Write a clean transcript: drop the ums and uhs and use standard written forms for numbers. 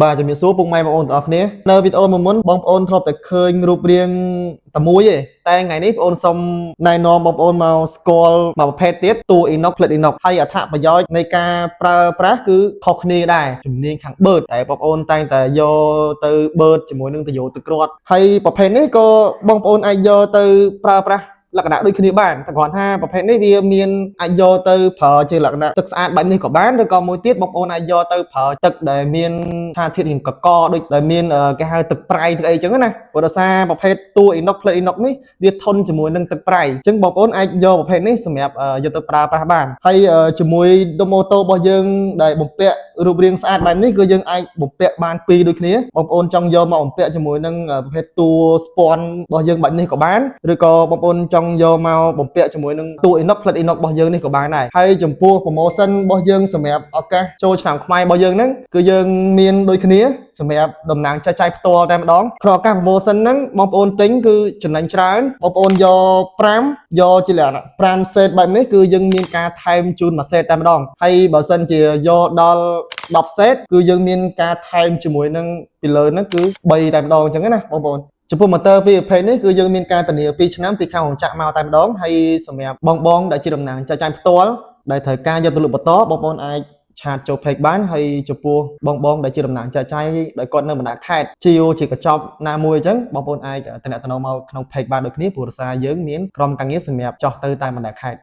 បាទជំរាបសួរពុកម៉ែបងប្អូនទាំងអស់គ្នានៅវីដេអូមួយមុនបងប្អូនធ្លាប់តែឃើញរូបរាងតែមួយទេតែថ្ងៃនេះបងប្អូនសូមណែនាំបងប្អូនមកស្គាល់មួយប្រភេទទៀតតួ inox ផ្លិត inox ហើយអត្ថប្រយោជន៍នៃការប្រើប្រាស់គឺខុសគ្នាដែរជំនាញខាងបឺតតែបងប្អូនតែងតែយកទៅបឺតជាមួយនឹងតយោទឹកគ្រាត់ហើយប្រភេទនេះក៏បងប្អូនអាចយកទៅប្រើប្រាស់លក្ខណៈដូចគ្នាបានតែគ្រាន់ថាប្រភេទនេះវាមានអាចយកទៅប្រើជាលក្ខណៈទឹកស្អាតបែបនេះក៏បានឬក៏មួយទៀតបងប្អូនអាចយកទៅប្រើទឹកដែលមានសារធាតុរាងកកដូចដែលមានគេហៅទឹកប្រៃទឹកអីចឹងណាព្រោះដោយសារប្រភេទតួ inox ផ្លិត inox នេះវាធន់ជាមួយនឹងទឹកប្រៃអញ្ចឹងបងប្អូនអាចយកប្រភេទនេះសម្រាប់យកទៅប្រើប្រាស់បានហើយជាមួយដុំម៉ូតូរបស់យើងដែលបំពាក់រូបរាងស្អាតបែបនេះគឺយើងអាចបំពាក់បានពីរដូចគ្នាបងប្អូនចង់យកមកបំពាក់ជាមួយនឹងប្រភេទតួស្ពាន់របស់យើងបែបនេះក៏បានឬក៏បងប្អូនចង់យកមកបំពាក់ជាមួយនឹងតួ inox ផ្លិត inox របស់យើងនេះក៏បានដែរហើយចំពោះ promotion របស់យើងសម្រាប់ឱកាសចូលឆ្នាំខ្មែររបស់យើងហ្នឹងគឺយើងមានដូចគ្នាសម្រាប់តំណាងចែកចាយផ្ទាល់តែម្ដងក្នុងឱកាស promotion ហ្នឹងបងប្អូនទិញគឺចំណេញច្រើនបងប្អូនយក5យកជាលក្ខណៈ5 set បែបនេះគឺយើងមានការថែមជូនមួយ set តែម្ដងហើយបើសិនជាយកដល់10 set គឺយើងមានការថែមជាមួយនឹងពីលើហ្នឹងគឺ3តែម្ដងអញ្ចឹងណាបងប្អូនចំពោះ motor ពីរប្រភេទនេះគឺយើងមានការធានា2ឆ្នាំពីខាងរោងចក្រមកតែម្ដងហើយសម្រាប់បងបងដែលជាតំណាងចែកចាយផ្ទាល់ដែលត្រូវការយកទៅលក់បន្តបងប្អូនអាច chat ចូល page បានហើយចំពោះបងបងដែលជាតំណាងចែកចាយដែលគាត់នៅបណ្ដាខេត្តជាជាកញ្ចប់ណាមួយអញ្ចឹងបងប្អូនអាចតំណតំណងមកក្នុង page បានដូចគ្នាព្រោះរសារយើងមានក្រុមការងារសម្រាប់ចោះទៅតាមបណ្ដាខេត្ត។